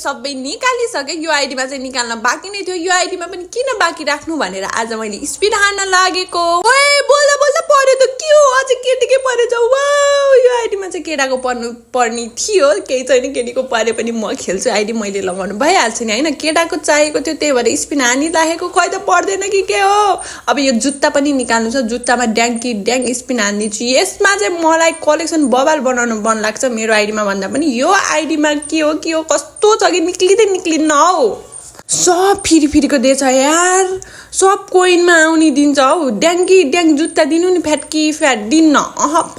सबै निकालिसके यो आइडीमा चाहिँ निकाल्न बाँकी नै थियो यो आइडीमा पनि किन बाँकी राख्नु भनेर आज मैले स्पिड हान्न लागेको ओए बोल्दा बोल्दा पर्यो त के हो अझ केटीकै परेछ वाउ यो आइडीमा चाहिँ केटाको पर्ने थियो केही छैन केटीको परे पनि म खेल्छु आइडी मैले लगाउनु भइहाल्छ नि हैन केटाको चाहिएको थियो त्यही भएर स्पिन हानिराखेको खै त पर्दैन कि के हो अब यो जुत्ता पनि निकाल्नु छ जुत्तामा ड्याङ स्पिन हान्दिन्छु यसमा चाहिँ मलाई कलेक्सन बबाल बनाउनु मन लाग्छ मेरो आइडीमा भन्दा पनि यो आइडीमा के हो कस्तो छ कि निक्लिन्न हौ सब फिरीको दिएछ यार सब कोइनमा आउने दिन्छ हौ ड्याङ जुत्ता दिनु नि फ्याट दिन्न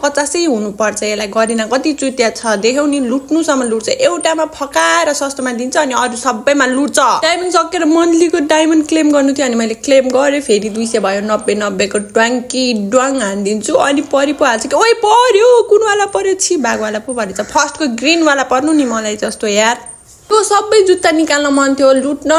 50 हुनुपर्छ यसलाई गरेन कति चुतिया छ देख्यौ नि लुट्नुसम्म लुट्छ एउटामा फकाएर सस्तोमा दिन्छ अनि अरू सबैमा लुट्छ डायमन्ड सकेर मन्थलीको डायमन्ड क्लेम गर्नु थियो अनि मैले क्लेम गरेँ फेरि 200 भयो 90 को ड्वाङ हानिदिन्छु अनि पो हाल्छ कि ओइ पर्यो कुनवाला पर्यो छि भागवाला पो परेछ फर्स्टको ग्रीनवाला पर्नु नि मलाई जस्तो यार यो सबै जुत्ता निकाल्न मन थियो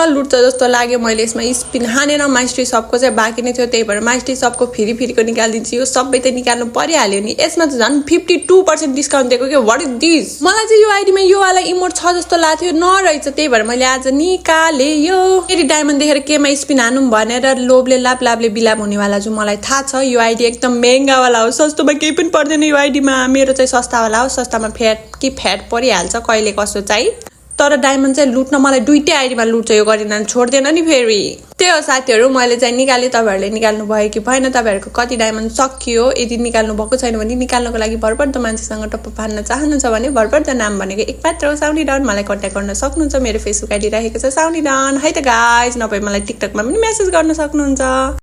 लुट्छ जस्तो लाग्यो मैले यसमा स्पिन हानेर मास्टरी सबको चाहिँ बाँकी नै थियो त्यही भएर मास्टरी सबको फेरि निकालिदिन्छु यो सबै त निकाल्नु परिहाल्यो नि यसमा चाहिँ झन् 52% डिस्काउन्ट दिएको के व्हाट इज दिस मलाई चाहिँ यो आइडीमा यो वाला इमोट छ जस्तो लाग्थ्यो नरहेछ त्यही भएर मैले आज निकाले यो फेरि डायमन्ड देखेर केमा स्पिन हानौँ भनेर लोभले लापले बिलाप हुनेवाला चाहिँ मलाई थाहा छ यो आइडी एकदम महँगावाला हो सस्तोमा केही पनि पर्दैन यो आइडीमा मेरो चाहिँ सस्तावाला हो सस्तामा फ्याट परिहाल्छ कहिले कसो चाहिँ तर डायमन्ड चाहिँ लुट्न मलाई दुईटै आइडीमा लुट्छ यो गरिन छोड्दैन नि फेरि त्यही हो साथीहरू मैले चाहिँ निकालेँ तपाईँहरूले निकाल्नु भयो कि भएन तपाईँहरूको कति डायमन्ड सकियो यदि निकाल्नु भएको छैन भने निकाल्नको लागि भरपर्दो मान्छेसँग टप्प फान्न चाहनुहुन्छ भने भरपर्दो नाम भनेको एकमात्र हो साउनी डन मलाई कन्ट्याक्ट गर्न सक्नुहुन्छ मेरो फेसबुक आइडी राखेको छ साउनी डन है त गाइज नभए मलाई टिकटकमा पनि मेसेज गर्न सक्नुहुन्छ